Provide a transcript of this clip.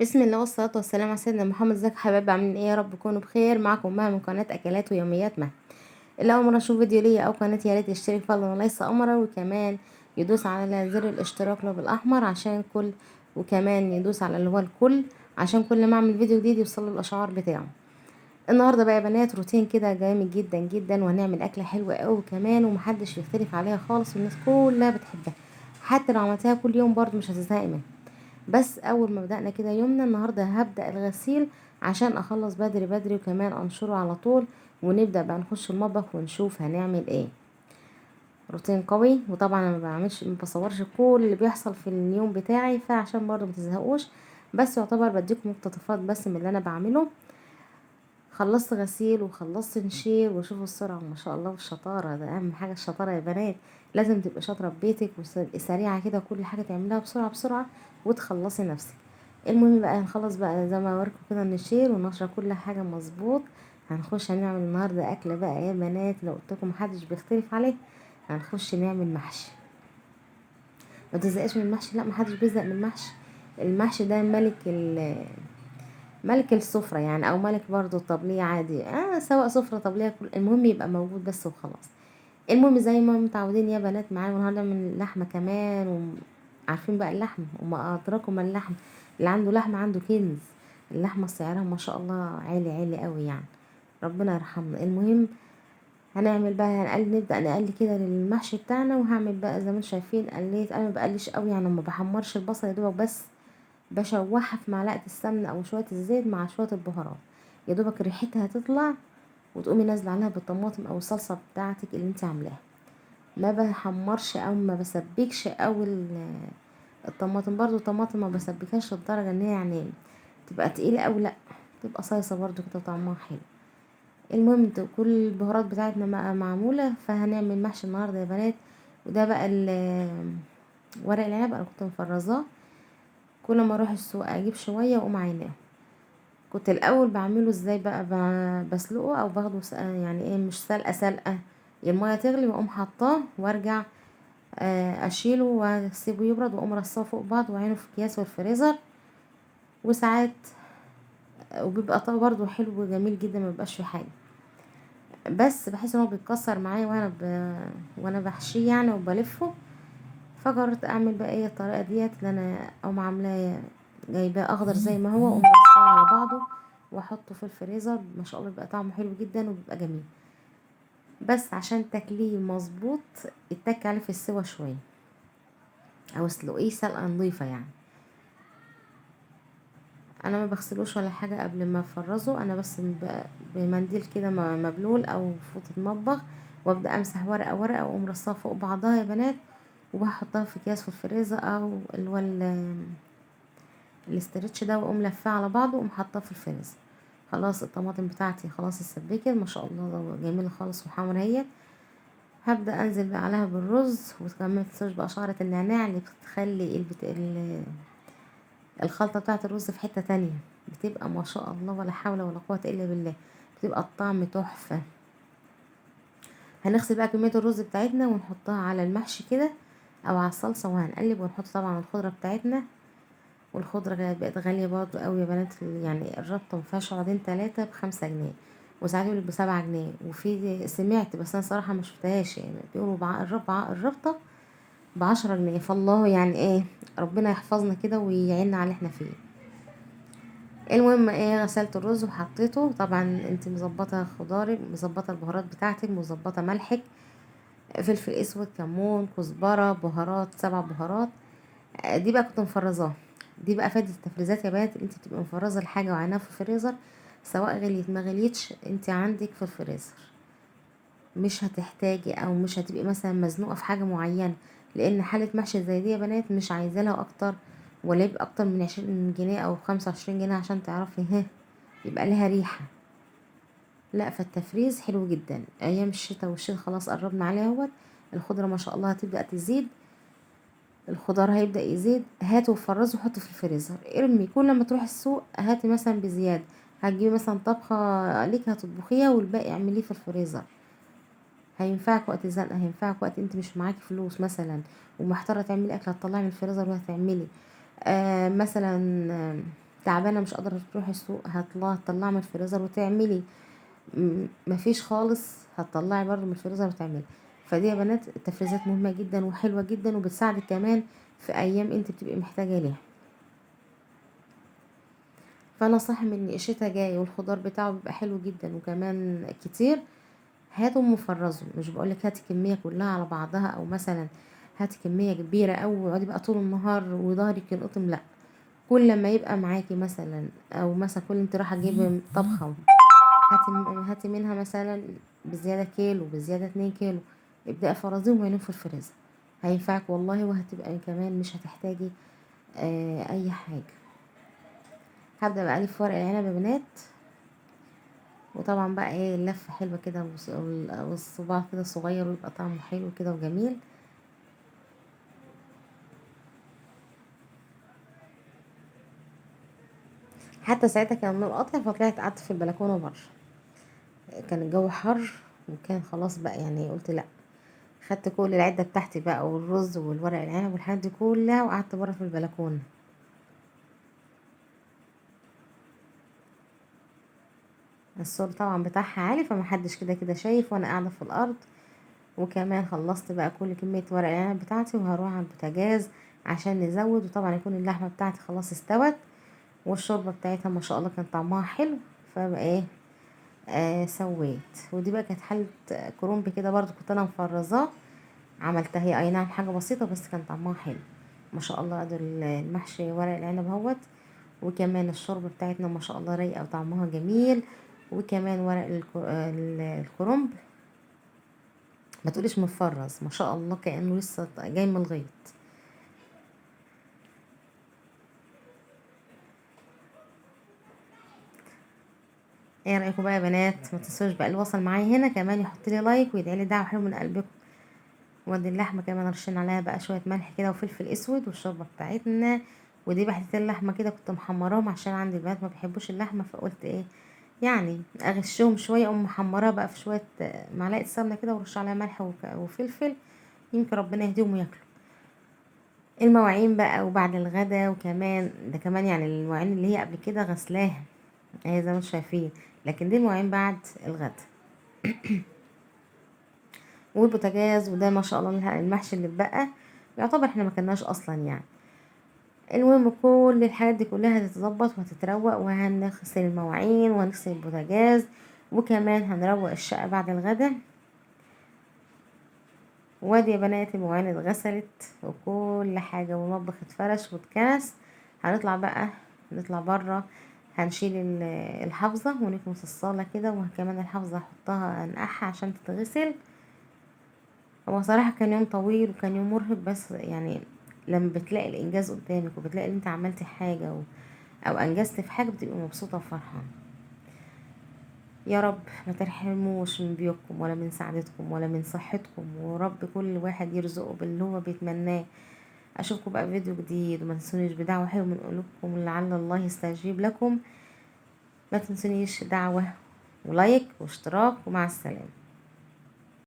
بسم الله والصلاة والسلام على سيدنا محمد. ازيك يا حبايبي، عاملين ايه؟ يا رب تكونوا بخير. معاكم مها من قناة اكلات ويوميات مها. اللي اول مرة اشوف فيديو ليا او قناتي يا ريت يشترك فضلا وليس امرا، وكمان يدوس على زر الاشتراك لو بالاحمر عشان كل، وكمان يدوس على اللي هو الكل عشان كل ما اعمل فيديو جديد يوصل له الاشعار بتاعه. النهارده بقى يا بنات روتين كده جامد جدا جدا، وهنعمل اكله حلوة قوي كمان ومحدش يختلف عليها خالص، والناس كلها بتحبها حتى لو عملتها كل يوم برضو مش هتزهقي منها. بس اول ما بدأنا كده يومنا النهارده هبدأ الغسيل عشان اخلص بدري بدري وكمان انشره على طول، ونبدأ بقى نخش المطبخ ونشوف هنعمل ايه. روتين قوي، وطبعا انا ما بصورش كل اللي بيحصل في اليوم بتاعي فعشان برضو ما تزهقوش، بس يعتبر بديكم مقتطفات بس من اللي انا بعمله. خلصت غسيل وخلصت نشير، وشوفوا السرعة ما شاء الله والشطاره، ده اهم حاجة الشطارة يا بنات، لازم تبقي شاطرة في بيتك وسريعة كده، كل حاجة تعمليها بسرعة بسرعة وتخلصي نفسك. المهم بقى هنخلص بقى زي ما وريكم كده النشير ونشره كل حاجة مظبوط. هنخش هنعمل النهارده اكله بقى يا بنات لو قلت لكم محدش بيختلف عليه، هنخش نعمل محشي. ما تزهقش من المحشي، لا محدش بيزهق من المحشي. المحشي ده ملك السفرة يعني، او ملك برضو الطبلية عادي، سواء سفرة طبلية، المهم يبقى موجود بس وخلاص. المهم زي ما متعودين يا بنات معايا النهارده من اللحمة كمان، وعارفين بقى اللحمة وما ادراكم ما اللحمة، اللي عنده لحمة عنده كنز. اللحمة سعرها ما شاء الله عالي عالي قوي يعني، ربنا يرحمنا. المهم هنعمل بقى، نبدأ نقلي كده للمحشي بتاعنا. وهعمل بقى زي ما انتم شايفين قليت، انا ما بقليش قوي يعني، ما بحمرش البصل يا دوبك بس بشوحها في معلقه السمنة او شوية الزيت مع شوية البهارات، يا دوبك ريحتها هتطلع، وتقومي نازله عليها بالطماطم او الصلصه بتاعتك اللي انت عاملاها. ما بحمرش او ما بسبكش او الطماطم، برضو الطماطم ما بسبكهاش للدرجة ان هي يعني تبقى تقيلة او لا، تبقى صيصه برضو كده طعمها حلو. المهم كل البهارات بتاعتنا معمولة. فهنعمل محشي النهارده يا بنات. وده بقى ورق العنب انا كنت مفرزاه، كل ما اروح السوق اجيب شوية واقوم عيناه. كنت الاول بعمله ازاي بقى، بسلقه او باخده يعني ايه، مش سلقه سلقه، المية تغلي واقوم حطاه وارجع اشيله واسيبه يبرد، واقوم رصاه فوق بعض واعينه في اكياس والفريزر. وساعات وبيبقى طعمه برضو حلو وجميل جدا، ما بيبقاش فيه حاجة، بس بحس ان هو بيتكسر معايا وانا بحشيه يعني وبلفه. فقررت اعمل بقى ايه الطريقة ديت اللي انا اقوم عاملاه، جايباه اخضر زي ما هو واقوم رصاه على بعضه واحطه في الفريزر، ما شاء الله بيبقى طعمه حلو جدا وبيبقى جميل. بس عشان تاكليه مظبوط اتك عليه في السوا شوية او اسلقيه سلقه نظيفة يعني. انا ما بغسلوش ولا حاجة قبل ما افرزه، انا بس بمنديل كده مبلول او فوطه مطبخ، وابدا امسح ورقة ورقة واقوم رصاها فوق بعضها يا بنات، وبحطها في اكياس في الفريزر او اللي هو الاسترتش ده، واقوم لفاه على بعضه واقوم حاطاه في الفريزر. خلاص الطماطم بتاعتي خلاص اتسبكت ما شاء الله، جميلة خالص وحمرا اهي. هبدا انزل بقى عليها بالرز، وكمان ما تنسوش بقى شعره النعناع اللي بتخلي الخلطة بتاعه الرز في حتة تانية، بتبقى ما شاء الله ولا حول ولا قوة الا بالله، بتبقى الطعم تحفة. هنغسل بقى كمية الرز بتاعتنا ونحطها على المحشي كده او على الصلصه، وهنقلب ونحط طبعا الخضرة بتاعتنا. والخضره بقت غالية برضو قوي يا بنات، يعني الربطه ما فيهاش عودين 3 ب5 جنيه، وساعات يقولوا ب7 جنيه، وفي سمعت بس انا صراحة ما شفتهاش يعني بيقولوا الربطه ب10 جنيه. فالله يعني ايه، ربنا يحفظنا كده ويعيننا على اللي احنا فيه. المهم ايه، غسلت الرز وحطيته. طبعا انت مظبطه خضارك، مظبطه البهارات بتاعتك، مظبطه ملحك، فلفل اسود، كمون، كزبره، بهارات 7 بهارات. دي بقى كنت مفرزاها. دي بقى فايده التفريزات يا بنات، انت بتبقي مفرزه الحاجة وعيناها في الفريزر، سواء غليت ما غليتش انت عندك في الفريزر، مش هتحتاجي او مش هتبقي مثلا مزنوقه في حاجة معينة، لان حاله محشي زي دي يا بنات مش عايزه لها اكتر ولا يبقى اكتر من 20 جنيه او 25 جنيه عشان تعرفي ها يبقى لها ريحه. لا فالتفريز حلو جدا ايام الشتاء، والشتاء خلاص قربنا عليها اهوت، الخضرة ما شاء الله هتبدا تزيد، الخضار هيبدا يزيد. هاتوا وفرزوا وحطوا في الفريزر، ارمي كل ما تروح السوق هاتي مثلا بزيادة، هتجيبي مثلا طبخه ليك هتطبخيها والباقي اعمليه في الفريزر، هينفعك وقت الزنقة، هينفعك وقت انت مش معاكي فلوس مثلا ومحتاره تعملي اكله، هتطلعي من الفريزر وهتعملي. مثلا تعبانة مش قادرة تروحي السوق هتطلعي من الفريزر وتعملي، مفيش خالص هتطلعي برضو من الفريزر وتعملي. فدي يا بنات التفريزات مهمة جدا وحلوه جدا، وبتساعدك كمان في ايام انت بتبقي محتاجه ليها. فانا صح من الشتا جاي والخضار بتاعه بيبقى حلو جدا وكمان كتير، هاتوا مفرزه، مش بقولك هاتي كمية كلها على بعضها، او مثلا هاتي كمية كبيرة او اقعدي بقى طول النهار وظهرك ينقطم، لا، كل ما يبقى معاكي مثلا، او مثلا كل انت رايحة تجيبي طبخه هاتي منها مثلا بزيادة كيلو، بزيادة 2 كيلو، ابدأي فرزيهم وعينيهم في الفريزر، هينفعك والله، وهتبقى كمان مش هتحتاجي اي حاجة. هبدأ بقى الف ورق العنب يا بنات، وطبعا بقى ايه اللفة حلوة كده والصباع كده صغير ويبقى طعمه حلو كده وجميل. حتى ساعتها كان النور قاطع، فطلعت قعدت في البلكونه بره، كان الجو حر وكان خلاص بقى يعني، قلت لا، خدت كل العدة بتاعتي بقى والرز والورق العنب والحاجات دي كلها، وقعدت بره في البلكونه. الصور طبعا بتاعها عالي فمحدش كده كده شايف، وانا قاعدة في الارض. وكمان خلصت بقى كل كمية ورق العنب بتاعتي، وهروح على البوتاجاز عشان نزود، وطبعا يكون اللحمة بتاعتي خلاص استوت، والشوربه بتاعتها ما شاء الله كان طعمها حلو، فبقى ايه سويت. ودي بقى كانت حله كرنب كده برضو كنت انا مفرزاه، عملتها هي اي نعم حاجة بسيطة بس كان طعمها حلو ما شاء الله. ادي المحشي ورق العنب اهوت، وكمان الشوربة بتاعتنا ما شاء الله رايقة وطعمها جميل، وكمان ورق الكرنب ما تقوليش مفرز ما شاء الله كانه لسه جاي من الغيط. ايه رايكم بقى يا بنات؟ ما تنسوش بقى اللي وصل معايا هنا كمان يحط لي لايك ويدعي لي دعوه حلوة من قلبكم. وادي اللحمة كمان رشينا عليها بقى شوية ملح كده وفلفل اسود، والشوربه بتاعتنا. ودي بحته اللحمة كده كنت محمراهم عشان عندي البنات ما بيحبوش اللحمة، فقلت ايه يعني اغشهم شوية، اقوم محمراها بقى في شوية معلقه سمنه كده ورش عليها ملح وفلفل، يمكن ربنا يهديهم وياكلوا. المواعين بقى وبعد الغدا، وكمان ده كمان يعني المواعين اللي هي قبل كده غسلاها اهي زي ما انتم شايفين، لكن دي المواعين بعد الغدا. والبوتاجاز، وده ما شاء الله المحشي اللي اتبقى يعتبر احنا ما كناش اصلا يعني. المهم كل الحاجات دي كلها هتتظبط وهتتروق، وهنغسل المواعين وهنغسل البوتاجاز، وكمان هنروق الشقة بعد الغدا. وادي يا بنات المواعين اتغسلت وكل حاجة، والمطبخ اتفرش واتكنس. هنطلع بقى، نطلع بره هنشيل الحافظة ونكنس الصاله كده، وكمان الحافظة هحطها انقعها عشان تتغسل. هو صراحة كان يوم طويل وكان يوم مرهق، بس يعني لما بتلاقي الانجاز قدامك وبتلاقي ان انت عملتي حاجة او انجزتي في حاجة بتبقي مبسوطة وفرحانه. يا رب ما ترحموش من بيوتكم ولا من سعادتكم ولا من صحتكم، ورب كل واحد يرزقه باللي هو بيتمناه. اشوفكم بقى في فيديو جديد، وما تنسونيش بدعوة حلوة من قلوبكم لعل الله يستجيب لكم. ما تنسونيش دعوه ولايك واشتراك، ومع السلامة.